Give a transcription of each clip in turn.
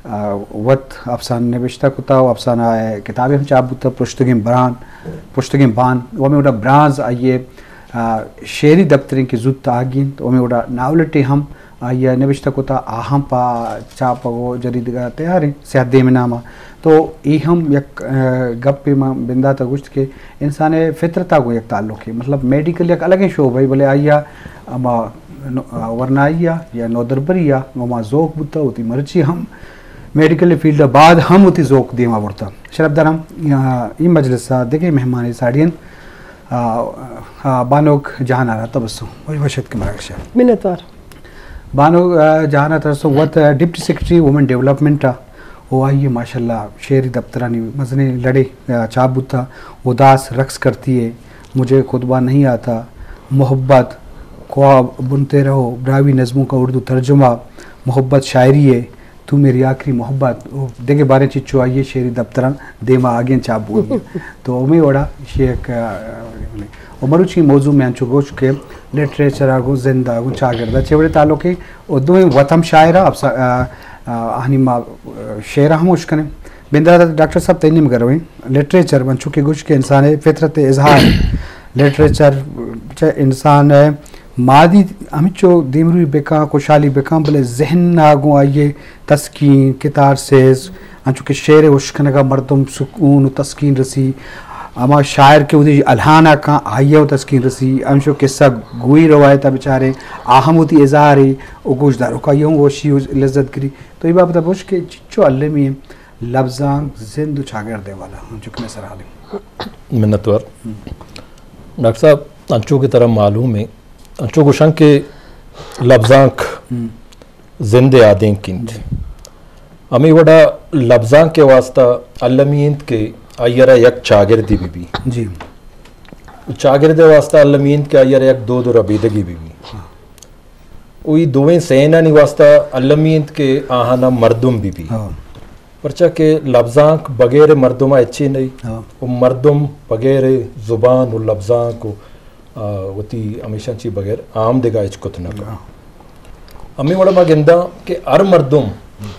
آ، وت افسانہ نبشتہ کتا و افسانہ ءِ کتابے ہم چاپ بوتا، پرشتگیں بران، پرشتگیں بان، و ہمے وڑا برانز آئی ءِ، آ، شعری دپتریں کہ زوت آگی انت، و ہمے وڑا ناولٹے ہم آئی ءَ نبشتہ کتا، آ ہم پہ چاپ و جریدگ ءَ تیار انت، سیاہ دیم نام ءَ۔ تو اے ہم یک، آ، گپے من بندات ءَ گوشت کہ انسان ءِ فطرت ءَ گوں یک تعلقے، مطلب میڈیکل یک الگیں شعبہ ءَ، بلے آئی ءَ ہما نو-، آ، ورنائی ءَ یا نودربری ءَ ہما ذوق بوتا، وتی مرچی ہم میڈیکل فیلڈ ءَ بعد ہم وتی ذوق دیما برتا۔ شرفدار ہم، آ، اے مجلس ءَ دگہ مہمانے ساڑی انت، آ، آ، بانک جہانارا تبسم، وش، وش اتک مراگش ءَ۔ منتوار۔ بانک، آ، جہانارا تبسم وت، آ، ڈپٹی سیکرٹری وومن ڈیولپمنٹ ءَ، و آئی ءِ ماشاءاللہ شعری دپترانی مزنیں لڑے، آ، چاپ بوتا، اداس رقص کرتی ہے، مجھے خطبہ نہیں آتا، محبت، خواب بنتے رہو، براہوئی نظموں کا اردو ترجمہ، محبت شاعری ہے، تو میری آخری محبت، و دگہ باریں چیچو آئی ءِ شعری دپتراں دیما آگیں چاپ بوگی۔ تو ہمے وڑا ایشی یک، آ، و مروچی موضوع میں انچو گوش کہ لٹریچر آ گوں زند آ گوں چاگرد ءَ چے وڑے تعلق ہے، و دوئیں وت ہم شاعر ءَ افسا-، آ، آ، آہانی ما، آ، شعر ہم ہوش کنیں۔ بندات ڈاکٹر صاحب تئی نیمگ ءَ رویں۔ لٹریچر من چونکہ گوش کہ انسان ءِ فطرت ءِ اظہار، لٹریچر چہ انسان ءِ مادی ہمچو دیمروی بکاں، خوشحالی بکاں، بلے ذہن ءَ گوں آئی ءِ تسکین، کتارسز، انچو کہ شعر ءِ اشکنگ ءَ مردم سکون و تسکین رسی، ہما شاعر کہ وتی الہان ءَ کاں آئی ءَ و تسکین رسی، انچو قصہ گوئی روایت ءَ بچارے، آ ہم وتی اظہارے و گوشداروکائی ہم وشی و لذت گری۔ تو اے بابت ءَ بوش کہ چچو المی لبزانک زند و چاگرد ءِ والا انچو کہ مئے سرحال انت۔ منتوار۔ ڈاکٹر صاحب، انچو کہ ترا معلوم ہے، انچو گوشن کہ لبزانک ہم۔ زند ءِ آدینک انت۔ جی۔ ہمے وڑا لبزانک ءِ واستہ المی انت کہ آئی ءَ را یک چاگردے بہ بی۔ جی۔ چاگرد ءِ واستہ المی انت کہ آئی ءَ را یک دود و ربیدگے بہ بی۔ ہاں۔ و اے دوئیں سینانی واستہ المی انت کہ آہانا مردم بہ بی۔ ہاں۔ پرچا کہ لبزانک بغیر مردم ءَ ہچے نئی۔ ہاں۔ و مردم بغیر زبان و لبزانک و، آ، وتی ہمیشاں چی بغیر آمدگا ہچ کت نہ کن۔ ہاں۔ ہمے وڑا ما گنداں کہ ہر مردم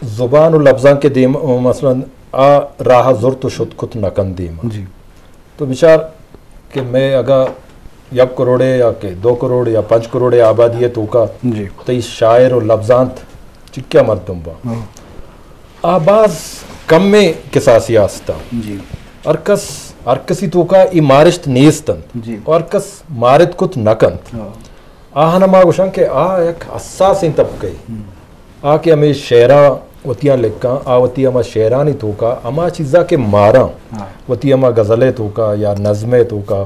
زبان و لبزانک ءِ دیم، مثلاً آ راہ زرت و شت کت نہ کن دیما۔ جی۔ تو بچار کہ مئے اگاں یک کروڑے یا کہ دو کروڑ یا پنچ کروڑے آبادی ءِ توکا جی۔ تئی شاعر و لبزانت چکیا مردم باں۔ ہاں۔ آ باز کمیں کساسے ہستاں۔ جی۔ ہر کس، ہر کسی توکا اے مارشت نیست انت۔ جی۔ و ہر کس مارت کت نہ کنت۔ ہاں۔ آہانا ما گوشاں کہ آ یک حساسیں طبقہ اے۔ ہم۔ آ کہ ہمے شعراں وتیاں لکھاں، آ وتی ہما شعرانی توکا ہما چیزا کہ ماراں، ہاں۔ وتی ہما غزلے توکا یا نظمے توکا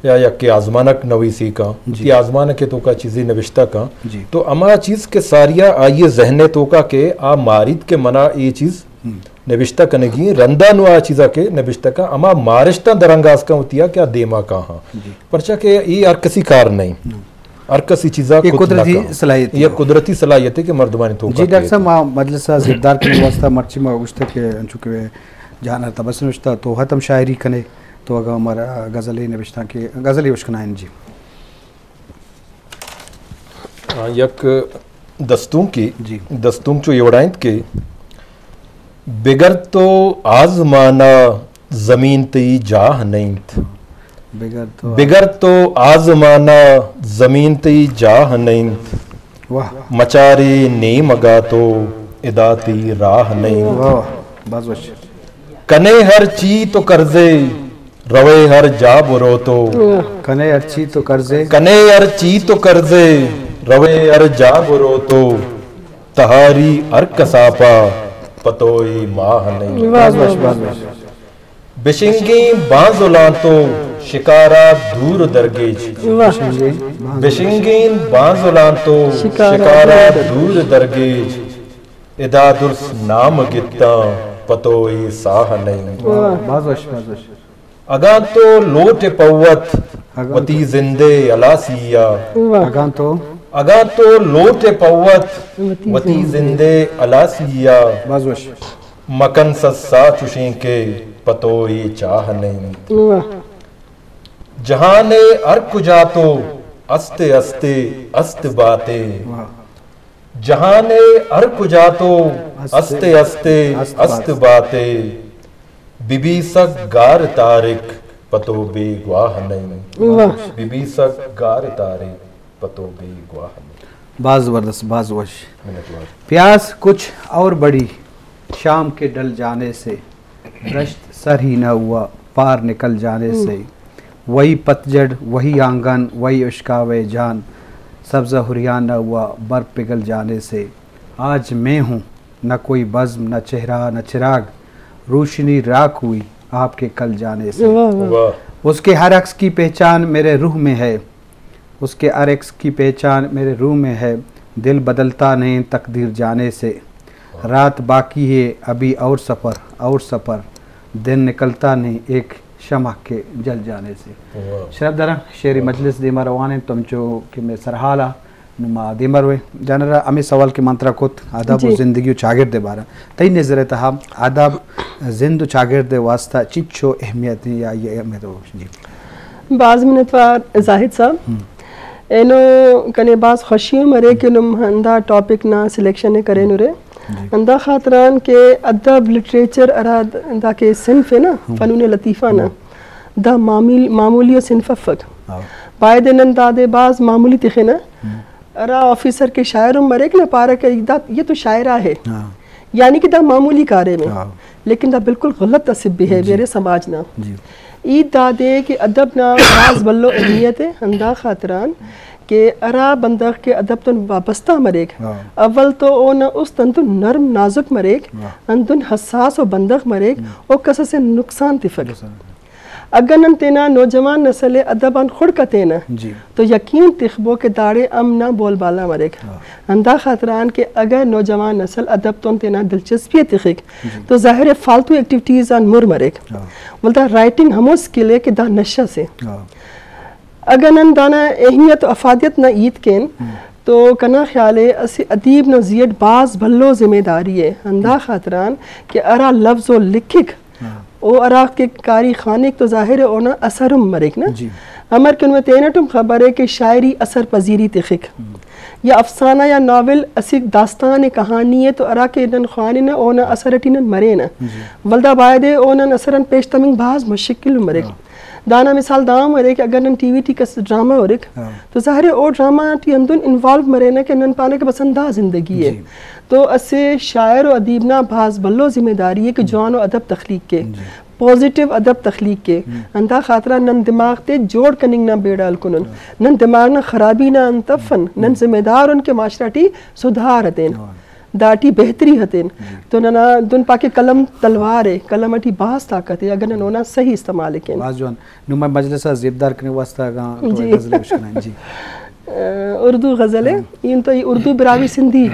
یا یکے آزمانک نویسی کاں، جی۔ وتی آزمانکے توکا چیزے نبشتہ کاں، جی۔ تو ہما چیز کہ ساریا آئی ذہنے توکا کہ آ ماریت کہ منا اے چیز ہم۔ نبشتہ کنگی، رندا نوں آ چیزا کہ نبشتہ کاں، ہما مارشتاں درانگاز کاں وتیا کہ آ دیما کاہاں۔ جی۔ پرچا کہ اے ہر کسی کار نہیں۔ ہم۔ ہر کس اے چیزا اے کت نہ قدرتی کن۔ صلاحیت اے ہے۔ قدرتی صلاحیت ہے کہ مردمانی توکا جی ڈاکٹر صاحب، ما مجلس ءَ زیبدار کنگ واسطہ مرچی ما گوشتہ کہ انچو کہ جہان ءَ تبسم نوشتہ تو ہتم شاعری کنے، تو اگاں مارا غزلے نبشتہ کہ غزلے اشکنائیں جی۔ آ، یک دستونکے، جی۔ دستونک چو اے وڑا انت کہ بگر تو آزمانا زمین تئی جاہ نہ انت۔ بگر تو بگر تو آزمانا زمین تئی جاہ نہ انت۔ واہ۔ مچارے نیمگا تو ادا تئی راہ نہ انت۔ واہ، باز وش۔ کنے ہر چی تو کرزے، روے ہر جا برو تو۔ کنے ہر چی تو کرزے۔ کنے ہر چی تو کرزے، روے ہر جا برو تو۔ تہاری ہر کسا پا پتوئی ماہ نہ انت۔ باز وش، باز وش۔ بشنگیں بانزلاں تو شکارا دور درگیج۔ واہ۔ بشنگیں بانزلاں تو شکارا شکارا دور دور درگیج۔ ادا درس نام گتاں پتوئی ساہ نہ انت۔ واہ۔ باز وش، باز وش۔ اگاں تو لوٹ پہ وت اگاں وتی تو زندے ہلاسیا۔ واہ۔ اگاں تو اگاں تو لوٹ پہ وت وتی وتی زندے زندے ہلاسیا۔ باز وش۔ مکن سسا چشیں کہ پتو اے چاہ نہ انت۔ واہ۔ جہان ء ہر کجا تو است است است باتے۔ واہ۔ جہان ءِ ہر کجا تو است، است، است، است است بات۔ بات ءَ ببی سک گار تارک پہ تو بیگواہ نہ ایں۔ واہ۔ ببی سک گار تارک پہ تو بیگواہ نہ ایں۔ باز زبردست، باز وش۔ منتوار۔ پیاس کچھ اور بڑی شام کے ڈھل جانے سے، دشت سر ہی نہ ہوا پار نکل جانے سے۔ وہی پتجھڑ، وہی آنگن، وہی اشکاوے جان، سبزہ ہریان نہ ہوا برف پگھل جانے سے۔ آج میں ہوں، نہ کوئی بزم، نہ چہرہ، نہ چراغ، روشنی راکھ ہوئی آپ کے کل جانے سے۔ واہ، واہ۔ واہ۔ اس کے ہر عکس کی پہچان میرے روح میں ہے، اس کے ہر عکس کی پہچان میرے روح میں ہے، دل بدلتا نہیں تقدیر جانے سے۔ رات باقی ہے ابھی اور سفر، اور سفر، دن نکلتا نہیں ایک شمع کے جل جانے سے۔ واہ۔ شرپ داراں، شعری مجلس دیما روان انت، تم چو کہ میں سرحالا نما دیما رویں۔ جانرا ہمیں سوال کہ من ترا کت، ادب و جی۔ زندگی و چاگرد بارہ، تئی نظر تہا ادب زند و چاگرد واسطہ چچو اہمیت یا یہ اہمیت ہو؟ جی۔ باز منتوار زاہد صاحب۔ ہم۔ اینو کنے باز خوشی ہم مرے کہ نم ہندا ٹاپک نا سلیکشن کرینو رے۔ جی۔ ہندا خاطران کہ ادب لٹریچر ارا دا کہ صنف ہے نا، ہم۔ فنون لطیفہ نا، ہم۔ دا معمول-، معمولی و صنف افک۔ ہاں۔ باید نن دادے باز معمولی تخنہ۔ ہم۔ ارا آفیسر کے شاعر ہم مریک نہ پارہ کہ دا، یہ تو شاعرہ ہے۔ ہاں۔ یعنی کہ دا معمولی کارے میں۔ ہاں۔ لیکن دا بالکل غلط اسہ بیہیویئر جی۔ ہے سماج نا۔ جی۔ ای دادے کہ ادب نا باز بھلو اہمیت ہے، ہندا خاطران کہ ہرا بندغ کہ ادب تون وابستہ مریک، ہاں۔ اول تو اونا است ہندن نرم نازک مریک، ہاں۔ ہندن حساس و بندغ مریک، ہم۔ او کس اسے نقصان تفک۔ نقصان۔ اگہ نن تینا نوجوان نسل ء ادب آن خڑک اتینہ، جی۔ تو یقین تخبو کہ داڑے امن آن بول بالا مریک۔ ہاں۔ ہندا خاطران کہ اگہ نوجوان نسل ادب تون تینا دلچسپی ء تخک، جی۔ تو ظاہر ء فالتو ایکٹیویٹیز آن مر مریک۔ ہاں۔ ولدا رائٹنگ ہمو اسکل ء کہ دا نشہ سے۔ ہاں۔ اگہ نن دانا اہمیت و افادیت نا ہیت کین، ہم۔ تو کنا خیال ء اسہ ادیب نا زی اٹ باز بھلو ذمہ داری ء، ہندا خاطران کہ ہرا لفظ و لکھک، ہاں۔ او ہرافک کہ قاری خوانک تو ظاہر ہے اونا اثر ہم مریک نا۔ جی۔ امر کہ نمے تینٹ ہم خبر ہے کہ شاعری اثر پذیری تخک۔ ہم۔ یا افسانہ یا ناول اسہ داستان کہانی ہے تو ہرا کہ نن خواننہ اونا اثر ٹی نن مرینہ۔ جی۔ ولدا باید ہے او نن اثر آن پیش تمنگ بھاز مشکل ہم مریک۔ ہاں۔ دانا مثال دا ہم ارے کہ اگر نن ٹی وی ٹی کس ڈرامہ ہرک، ہاں۔ تو ظاہر ہے او ڈرامہ ٹی ہندن انوالو مرینہ کہ نن پانہ کہ بس ہندا زندگی ہے۔ جی۔ تو اسہ شاعر و ادیب نا بھاز بھلو ذمہ داری ہے کہ جوان و ادب تخلیق کے، جی۔ پازیٹیو ادب تخلیق کے۔ ہم۔ ہندا خاطران نن دماغ تے جوڑ کننگ نا بیڑا ہلکنن۔ ہاں۔ نن دماغ نا خرابی نا انت افن، نن ہم۔ ذمہ دار ان کہ معاشرہ ٹی سدھار اتین۔ ہاں۔ داٹی بہتری ہتین۔ جی۔ تو ننا دن پاکہ قلم تلوار ء، قلم اٹی بھاز طاقت ء، اگر نن اونا صحیح استعمال ء کین۔ بھاز جوان۔ نوں مئے مجلس ء زیبدار کنگ واسطہ اگاں تو جی۔ غزل گوش کنائیں۔ جی۔ ء، اردو غزل ء، ہاں۔ این تو اردو براہوئی سندھی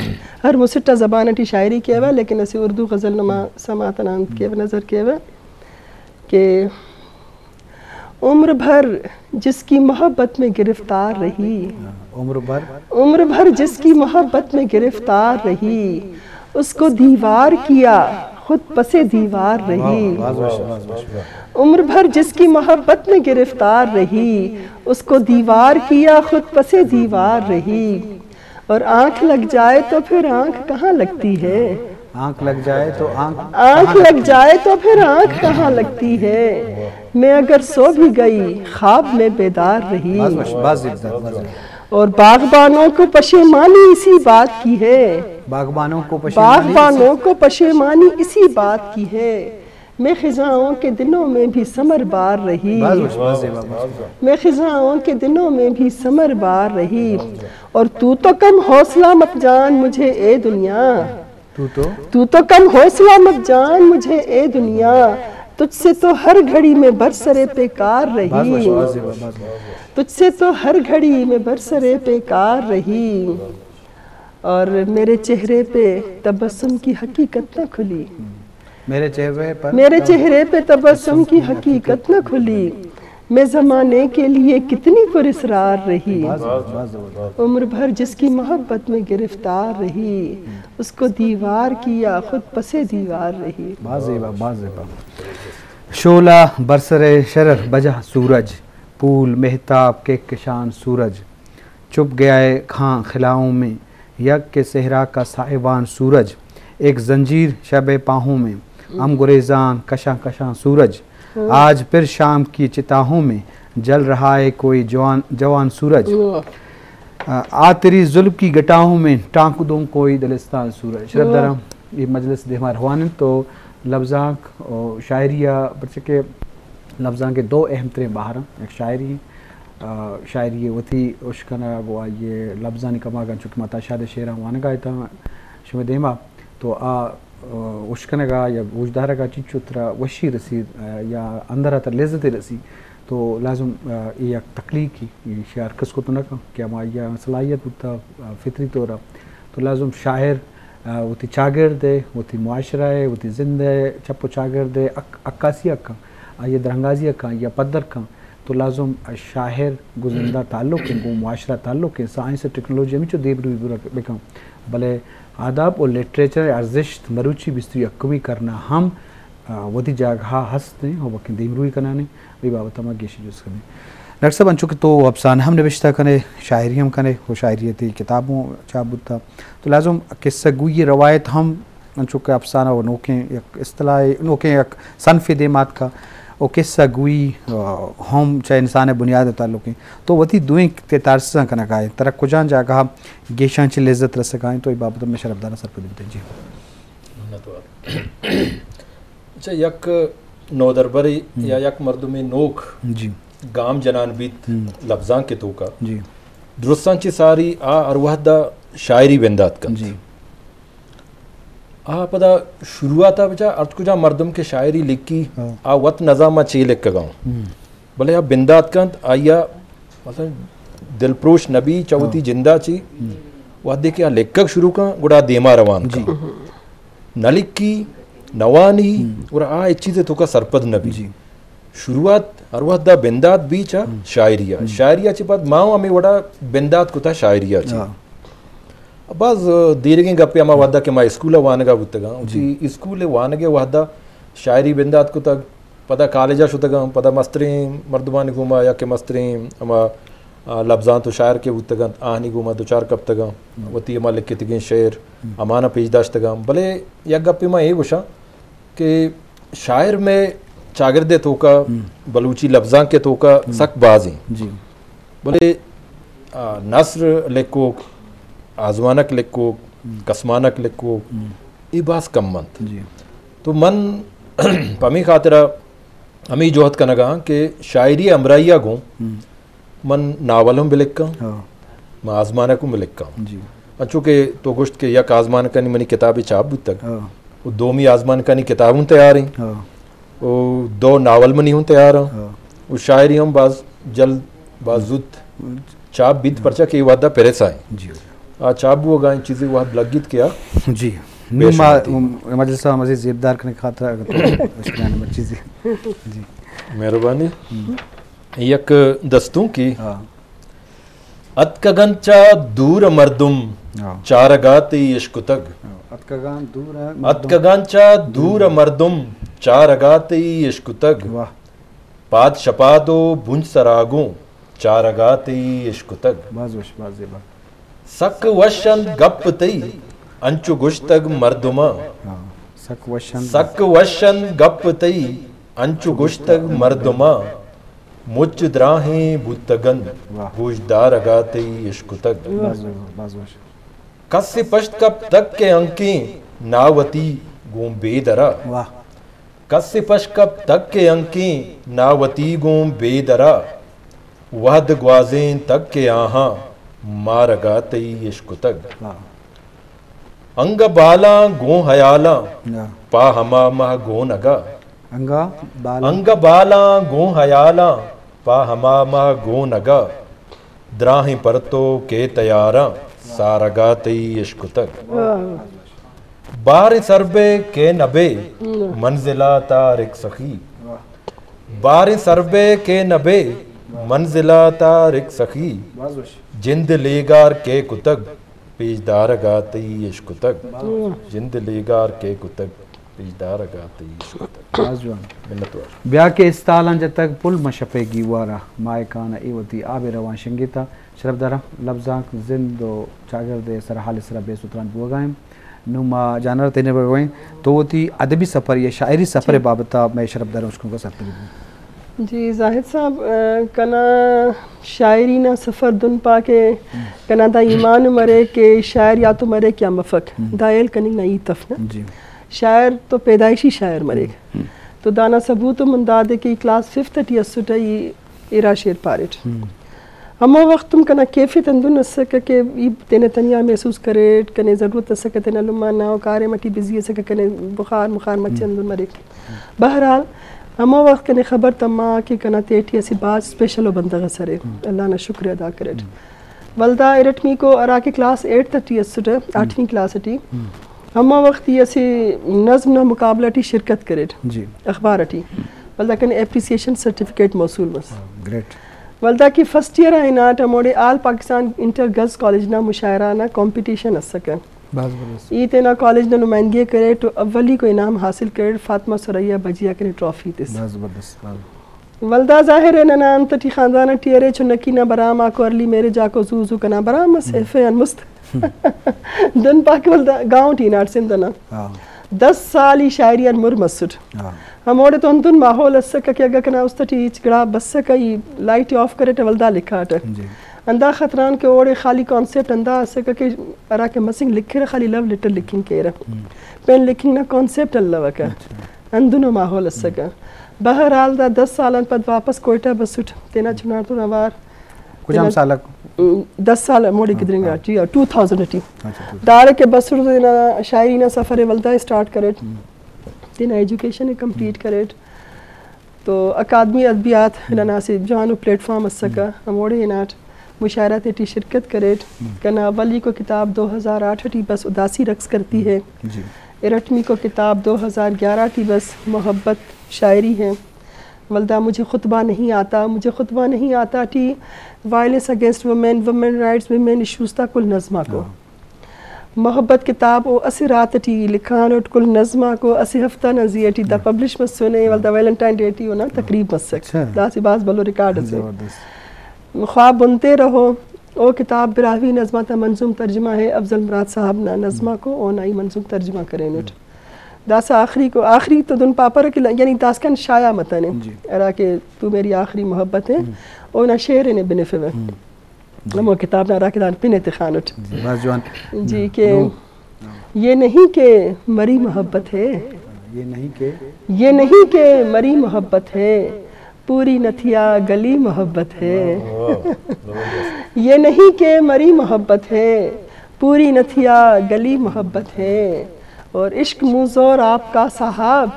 ہر مسٹا زبان اٹی شاعری کیوہ، لیکن اسہ اردو غزل نما سماعت انا انت کیوہ، نظر کیوہ۔ کہ عمر بھر جس کی محبت میں گرفتار رہی، عمر بھر۔ عمر بھر جس کی محبت میں گرفتار رہی، اس کو دیوار کیا خود پس دیوار رہی۔ واہ، واہ، واہ، واہ، واہ۔ عمر بھر جس کی محبت میں گرفتار رہی، اس کو دیوار کیا خود پس دیوار رہی۔ اور آنکھ لگ جائے تو پھر آنکھ کہاں لگتی ہے؟ آنکھ لگ جائے تو آنکھ آنکھ کہاں لگ لگتی ہے؟ جائے تو پھر آنکھ کہاں لگتی ہے؟ میں اگر سو بھی گئی، خواب میں بیدار رہی۔ باز وش، باز زیبدار، باز زیبدار۔ اور باغبانوں کو پشیمانی اسی بات کی ہے۔ باغبانوں کو پشیمانی باغبانوں کو پشیمانی اسی بات کی ہے۔ میں خزاں کے دنوں میں بھی ثمر بار رہی۔ باز وش، باز زیبا، باز زیبا۔ میں خزاں کے دنوں میں بھی ثمر بار رہی۔ اور تو تو کم حوصلہ مت جان مجھے اے دنیا۔ تو تو؟ تو تو کم حوصلہ مت جان مجھے اے دنیا۔ تجھ سے تو ہر گھڑی میں برسرے پیکار رہی۔ باز وش، باز زیبا، باز زیبا۔ تجھ سے تو ہر گھڑی میں برسرے پیکار رہی۔ اور میرے چہرے پہ تبسم کی حقیقت نہ کھلی۔ میرے چہرے پر میرے چہرے پہ تبسم کی حقیقت نہ کھلی۔ میں زمانے کے لیے کتنی پراسرار رہی۔ باز زبردست، باز زبردست۔ عمر بھر جس کی محبت میں گرفتار رہی، اس کو دیوار کیا خود پس دیوار رہی۔ باز زیبا، باز زیبا۔ شعلہ برسر شرر بجا سورج، پھول مہتاب کہکشان سورج۔ چھپ گیا ہے کھاں خلاؤں میں، یک کہ صحرا کا سائبان سورج، ایک زنجیر شب پاہوں میں، ہم گریزان کشاں کشاں سورج، آج پھر شام کی چتاہوں میں، جل رہا ہے کوئی جوان، جوان سورج۔ آ، آ تیری زلف کی گٹاہوں میں، ٹانک دوں کوئی دلستان سورج۔ شرپ داراں، یہ مجلس دیما روان انت تو لبزانک و شاعری ء، پرچہ کہ لبزانک ء دو اہم ترین بہر انت، یک شاعری، آ، شاعری ء وتی اشکنگ و آئی ء لبزانی کماگ انچو کہ ما تاشاد ء شعراں وانگ ء اتاں شمئے دیما، تو آ، آ، اشکنگ ء یا گوشدارگ ء چنچو ترا وشی رسی، آ، یا اندر ء ترا لذتے رسی، تو لازم، آ، اے یک تخلیقی، اے شعر کس کت نہ کن کہ ہما آئی ء صلاحیت بوتا، آ، فطری طور ء۔ تو لازم شاعر، آ، وتی چاگرد ء، وتی معاشرہ ء، وتی زند ء چپ و چاگرد ء عک-، عکاسی ء کن، آئی ء درانگازی ء کن، آئی ء پدر کن، تو لازم شاعر گوں زند ء تعلق انت، گوں معاشرہ تعلق انت، سائنس ء ٹیکنالوجی ہمینچو دیمروی بر-، بکن، بلے آداب و لٹریچر ء ارزشت مروچی بیست و یکمی کرن ء ہم، آ، وتی جاگہ ء ہست انت و بلکیں دیمروی کنان انت۔ اے بابت ء ما گیشی جست کنیں۔ ڈاکٹر صاحب، انچو کہ تو افسانہ ہم نبشتہ کنے، شاعری ہم کنے، و شاعری ء تئی کتاب ہم چاپ بوتا، تو لازم قصہ گوئی روایت ہم انچو کہ افسانہ و نوکیں یک اصطلاح، نوکیں یک صنفے دیما اتکا، و قصہ گوئی، آ، ہم چہ انسان ء بنیاد ء تعلق انت۔ تو وتی دوئیں تارساں کنگا ئے، ترا کجام جاگہ ء گیشاں چہ لذت رسگا انت، تو اے بابت ء مئے شرپداراں سرپد بنت۔ جی۔ منت وار۔ اچھا، یک نودربرے یا یک مردمے نوک جی۔ گام جنان بیت لبزانک ء توکا۔ جی۔ درستاں چہ ساری آ ہر وہد ء شاعری بندات کنت۔ جی۔ آ پدا شروعات ء بچا ہرچ کجا مردم کہ شاعری لکھی، آ وت نظام ء چے لکھگا اوں۔ بلے آ بندات کنت، آئی ء مثلاً دلپروش نبی چہ وتی جندا چی، وہدے کہ آ لکھگ شروع کن، گڑا دیما روان کن۔ نہ لکھی، نہ وانی، گڑا آ ہچ چیزے توکا سرپد نبی۔ جی۔ شروعات ہر وہدا بندات بی چہ شاعری ء۔ شاعری ء چہ پد ما ہمے وڑا بندات کتا شاعری ء چہ۔ باز دیرگیں گپے ہما وہدا کہ ما اسکول ء وانگا بوتگاں، وتی اسکول ء وانگ ء وہدا شاعری بندات کتگ۔ پدا کالج ء شتگاں، پدا مستریں مردمانی گوما یا کہ مستریں ہما، آ، لبزانت و شاعر کہ بوتگ انت، آہانی گوما دچار کپتگاں، وتی ہما لکھتگیں شعر ہمانا پیش داشتگاں۔ بلے یک گپے ما اے گوشاں کہ شاعر مئے چاگرد ء توکا، بلوچی لبزانک ء توکا سک باز انت۔ جی۔ بلے، آ، نثر لکھوک، آزمانک لکھوک، کسمانک لکھوک، اے باز کم انت۔ جی۔ تو من پہ ہمے خاطرا ہمے جہد کنگا آں کہ شاعری ء ہمراہی ء گوں من ناول ہم بلکھاں، من آزمانک ہم بلکھاں۔ جی۔ انچو کہ تو گوشت کہ یک آزمانکانی منی کتابے چاپ بوتگ، و دومی آزمانکانی کتاب ہم تیار انت۔ و دو ناول منی ہوں تیار ہیں۔ و شاعری ہم باز جلد، باز زوت چاپ بیت، پرچا کہ اے وہدا پریس آئیں۔ جی۔ آ چاپ بوگا ایں چیزے وہد لگیت کہ آ جی۔ نوں ما مجلس ء مزید زیبدار کنگ خاطر اگر تو اشکنان مہ چیزے۔ جی۔ مہربانی۔ یک دستونکے۔ اتکگ انت چہ دور مردم، چارگا تئی اشکتگ۔ اتکگ انت دور مردم۔ اتکگ انت چہ دور مردم، چارگا تئی اشکتگ۔ واہ۔ پاد شپاد و بنج سراگوں، چارگا تئی اشکتگ۔ باز وش، باز زیبا۔ سک وش انت گپ تئی، انچو گوشتگ مردماں۔ سک وش انت۔ سک وش انت گپ تئی، انچو گوشتگ مردماں۔ مچ دراہیں بوتگ انت، واہ۔ گوشدارگا تئی اشکتگ۔ باز وش، باز وش۔ کسے پشت کپتگ کہ انکیں ناوتی گوں بے درا۔ واہ۔ کسے پشت کپتگ کہ انکیں ناوتی گوں بے درا۔ وہد گوازینتگ کہ آہاں مارگا تئی اشکتگ۔ واہ۔ انگہ بالاں گوں ہیالاں، پہ ہما مہ گونگا۔ انگہ بالاں۔ انگہ بالاں گوں ہیالاں، پہ ہما مہ گونگا۔ دراہیں پرتو کہ تیاراں، سارگا تئی اشکتگ۔ باریں سر بئے کہ نہ بئے، منزلا تارک سخی۔ باریں سر بئے کہ نہ بئے، منزلا تارک سخی۔ جند لیگار کہ کتگ، پیش دارگا تئی اشکتگ۔ جند لیگار کہ کتگ۔ پیش دارگ ءَ تئی عشق ءِ تک۔ باز جوان۔ منتوار۔ بیا کہ استالاں جتگ پل مشپ ءِ گیوار ءَ، ماہکان ءَ اے وتی آب ءِ روان شنگیتہ۔ شرپداراں، لبزانک، زند ءُ چاگرد ءِ سرحال ءِ سرا بے ستران بوگ ءَ ایں۔ نوں ما جان ءَ را تئی نیمگ ءَ بوئیں، تو وتی ادبی سفر یا شاعری سفر ءِ جی۔ بابت ءَ مئے شرپداراں اشکنوک ءَ سرپدی بدئے۔ جی زاہد صاحب، آ، کنا شاعری نا سفر دن پا کہ کنا دا ایمان مرے کہ شاعر یا تو مرے یا مفک، ہم۔ دا ہیل کننگ نا ہیت اف نا۔ جی۔ شاعر تو پیدائشی شاعر مریک۔ ہم۔ تو دانا ثبوت ہم ہندادے کہ ای کلاس ففتھ ٹی اسٹ ای ارا شعر پاریٹ۔ ہم۔ ہمو وخت ہم کنا کیفیت ہندن اسکہ کہ ای تینے تنیا محسوس کریٹ، کنے ضرورت اسکہ تینا لمہ نا، و کاریم ٹی بزی اسکہ، کنے بخار مخار مچے ہم۔ ہندن مریک۔ بہرحال، ہمو وخت کنے خبر تما کہ کنا تیٹی اسہ بھاز اسپیشل و بندغ ئس ارے۔ ہم۔ اللہ نا شکر ادا کریٹ۔ ہم۔ ولدا ارٹمیکو ہرا کہ کلاس ایٹتھ ٹی اسٹ، ہم۔ آٹھویں کلاس ٹی، ہم۔ ہمو وخت ای اسہ نظم نا مقابلہ ٹی شرکت کریٹ، جی۔ اخبار ٹی۔ ولدا کنے اپریسیشن سرٹیفکیٹ موصول مس۔ واہ، گریٹ۔ ولدا کہ فرسٹ ایئر آ ہناٹ، ہموڑے آل پاکستان انٹر گرلز کالج نا مشاعرہ نا کمپٹیشن اسکہ۔ باز زبردست۔ ای تینا کالج نا نمائندگی ء کریٹ و اولیکو انعام حاصل کریٹ، فاطمہ ثریا بجیا کنے ٹرافی تس۔ باز زبردست، باز۔ ولدا ظاہر ہے ننا انت ٹی خاندان ٹی ارے، چنکی نا برام آکو، ارلی میرج آکو، زو زو کنا برام مس، ہم۔ ایف اے آن مست۔ ہم۔ دن پاک ولدا گاؤں ٹی ہناٹ سندھ نا۔ ہاں۔ دس سال ای شاعری آن مر مسٹ۔ ہاں۔ ہموڑے تو ہندن ماحول اسکہ کہ اگہ کنا است ٹی ہچ گڑا بسکہ، ای لائٹ آف کریٹ ولدا لکھاٹ۔ جی۔ ہندا خاطران کہ اوڑے خالی کانسیپٹ ہندا اسکہ کہ ہرا کہ مسنگ لکھرہ، خالی لو لیٹر لکھنگ کیرہ۔ ہم۔ پین لکھنگ نا کانسیپٹ الوکہ۔ اچھا۔ ہندنو ماحول اسکہ۔ ہم۔ بہرحال دا دس سال آن پد واپس کوئٹہ بسٹ، تینا چناڑتون اوار۔ کجام تینا سال ء؟ دس سال موڑی ہاں، گدرنگ ہاں۔ ٹی، ٹو تھاؤزنڈ ٹی۔ اچھا، ٹو تھاؤزنڈ۔ داڑے کہ بسٹ تینا شاعری نا سفر ولدا اسٹارٹ کریٹ۔ ہم۔ تینا ایجوکیشن ء کمپلیٹ ہم۔ کریٹ۔ تو اکادمی ادبیات ہم۔ ننا اسہ جوانو پلیٹ فارم اسکہ، ہم۔ ہموڑے ہناٹ مشاعرہ تیٹی شرکت کریٹ۔ ہم۔ کنا اولیکو کتاب دو ہزار آٹھ ٹی بس اداسی رقص کرتی ہے۔ جی۔ ارٹمیکو کتاب دو ہزار گیارہ ٹی بس محبت شاعری ہے۔ ولدا مجھے خطبہ نہیں آتا، مجھے خطبہ نہیں آتا ٹی وائلنس اگینسٹ وومن، وومن رائٹس، ویمن ایشوز تا کل نظم آکو۔ ہاں۔ محبت کتاب او اسہ رات ٹی لکھانٹ، کل نظم آکو اسہ ہفتہ نا زی ٹی دا ہاں۔ پبلش مسنے، ہاں۔ ولدا ویلنٹائن ڈے ٹی اونا تقریب مسک۔ اچھا۔ دا اسہ بھاز بھلو ریکارڈ اسے۔ زبردست۔ خواب بنتے رہو، او کتاب براہوئی نظم آتا منظوم ترجمہ ہے، افضل مراد صاحب نا نظم آکو اونا ای منظوم ترجمہ کرینٹ۔ ہاں۔ داسہ آخری کو، آخری تو دن پاپرہ کہ ل-، یعنی داسکان شائع متنے۔ جی۔ ہرا کہ تو میری آخری محبت ہے، ہم۔ اونا شعر نے بنفوہ۔ ہم۔ جی۔ ہمو کتاب نا ہرا کہ دان پن ء تخانٹ۔ جی، باز جوان۔ جی، کہ نو۔ یہ نہیں کہ مری محبت ہے۔ یہ نہیں کہ۔ یہ نہیں کہ مری محبت ہے، پوری نتھیا گلی محبت ہے۔ واہ، واہ، زبردست۔ یہ نہیں کہ مری محبت ہے، پوری نتھیا گلی محبت ہے۔ اور عشق موزور آپ کا صاحب،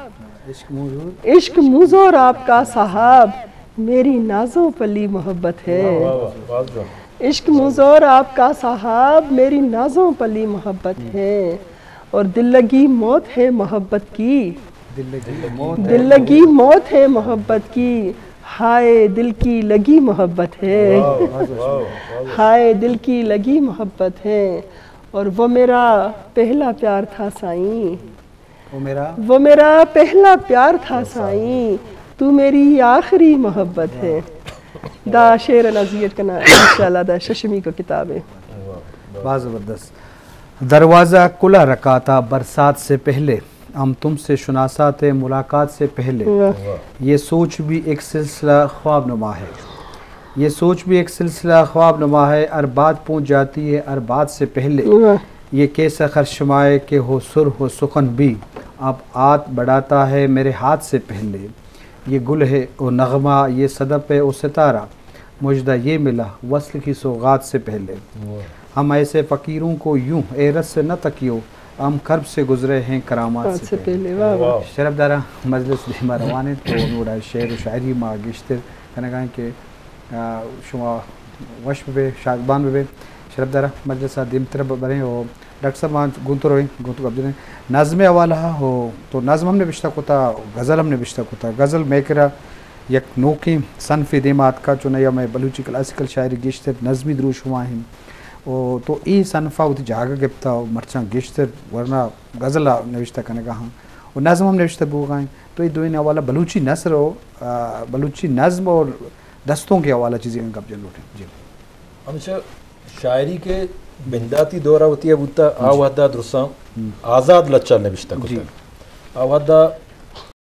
عشق موزور۔ عشق موزور آپ کا صاحب، میری نازوں پلی محبت ہے۔ واہ، واہ، واہ، واہ۔ عشق موزور آپ کا صاحب، میری نازوں پلی محبت ہے۔ اور دل لگی موت ہے محبت کی۔ دل لگی موت ہے۔ دل لگی موت ہے محبت کی، ہائے دل کی لگی محبت ہے۔ واہ، واہ، واہ، واہ۔ ہائے دل کی لگی محبت ہے۔ اور وہ میرا پہلا پیار تھا سائیں۔ وہ میرا وہ میرا پہلا پیار تھا سائیں، تو میری آخری محبت ہے۔ دا شعر نا زی اٹ کنا انشاءاللہ دا ششمی کو کتاب ہے۔ باز زبردست۔ دروازہ کھلا رکھا تھا برسات سے پہلے، ہم تم سے شناسا تھے ملاقات سے پہلے۔ واہ۔ یہ سوچ بھی ایک سلسلہ خواب نما ہے۔ یہ سوچ بھی ایک سلسلہ خواب نما ہے، ہر بات پہنچ جاتی ہے ہر بات سے پہلے۔ واہ۔ یہ کیسا کرشمہ ہے کہ ہو سر ہو سخن بھی، اب ہاتھ بڑھاتا ہے میرے ہاتھ سے پہلے۔ یہ گل ہے و نغمہ، یہ صدف ہے و ستارہ، مژدہ یہ ملا وصل کی سوغات سے پہلے۔ واہ۔ ہم ایسے فقیروں کو یوں حیرت سے نہ تکیو، ہم کرب سے گزرے ہیں کرامات سے پہلے۔ واہ، واہ۔ شرپداراں، مجلس دیما روان انت، تو ہموڑا شعر و شاعری ما گیشتر کنگا ہیں کہ آ، شما وش ببے، شادمان ببے۔ شرپداراں، مجلس ء دیمتر ب-، بریں و ڈاکٹر صاحب ما گوں تو رویں، گوں تو گپ جنیں۔ نظم ء حوالہ ء ہو، تو نظم ہم نبشتہ کتا، غزل ہم نبشتہ کتا۔ غزل مئے کرا یک نوکیں صنفے دیما آتکا، چونایا مئے بلوچی کلاسیکل شاعری گیشتر نظمی دروشم آ انت۔ و تو اے صنف ء وتی جاگہ گپتا و مرچاں گیشتر ورنا غزل ء نبشتہ کنگا ہاں۔ و نظم ہم نوشتہ بوگا انت۔ تو اے دوئیں حوالہ بلوچی نثر و، آ، بلوچی نظم اور دستونک کے حوالہ چیزے گپ جن لوٹیں۔ جی۔ ہمیشہ شاعری کے بنداتی دورا وتی بوتا، آ جی۔ وحدہ درساں ہم۔ آزاد لچہ نوشتہ جی۔ کتا۔ آ وحدہ